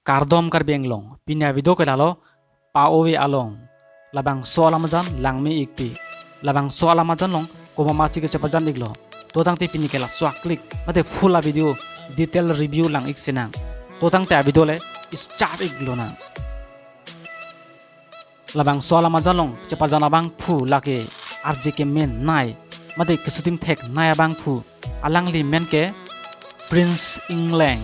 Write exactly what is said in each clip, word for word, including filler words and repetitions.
Kardom Karbi Anglong, pini avideo ke lalo pa-ove along. Labangso alam ajan langme ikpik. Labangso alam ajan along komatsi kechepajan iklo. To tangte pini ke laso aklik mate full avideo detail review lang ik sinang. To tangte avideo le start iklonang. Labangso alam ajan along chepajan abangphu lake arje kemenei mate keshooting theknei abangphu. Alangli men ke Prince Ingleng.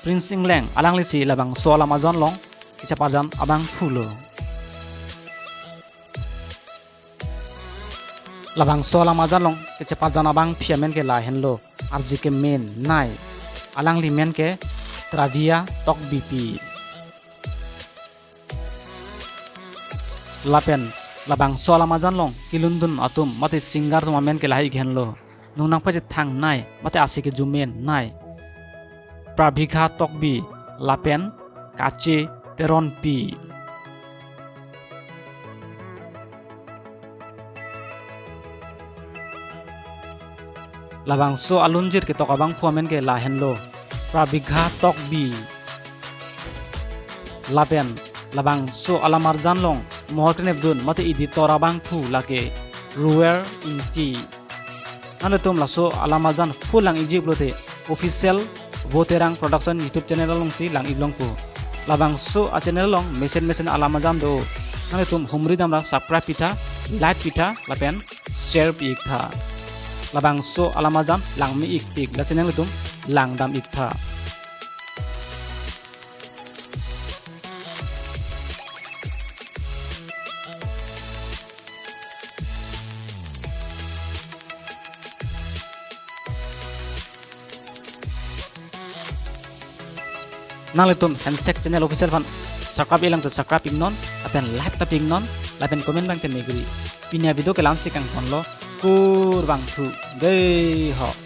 Prince Ingleng, alanglisi labangso alam ajan along kechepajan abangphu lo. Labangso alam ajan along kechepajan abangpi amen ke lahenlo, arje kemenei. Alangli men ke Travia Tokbipi. Lapen labangso alam ajan along kelundun atum mate singer atum amen ke lahei henlo. Nung nangpachethang nei mate ase kejume nei. Prabhikha Tokbi lapen Kache Teronpi. Labangso alunjir ketok abangphu amen ke lahenlo, Prabhikha Tokbi. Lapen labangso alam ajan along mohor kenepdun mate editor abangphu lake Ruer Ingti. Nanglitum laso alam ajan full lang ikji pulote official Voterang Production YouTube channel alongsi lang iklongpo. Labangso a channel along mesen mesen alam ajan do. Nanglitum humri damra subscribe pitha, like pitha, lapen share pi iktha. Labangso alam ajan langme ikpik, lasi nanglitum langdam iktha. Nanglitum Handshake Channel Official aphan subscribe ilang to subscribe iknon, lapen like ta pi iknon, lapen comment abang te megri. Pini avideo ke la-ansi kangtonlo, kurvangthu, dei ho.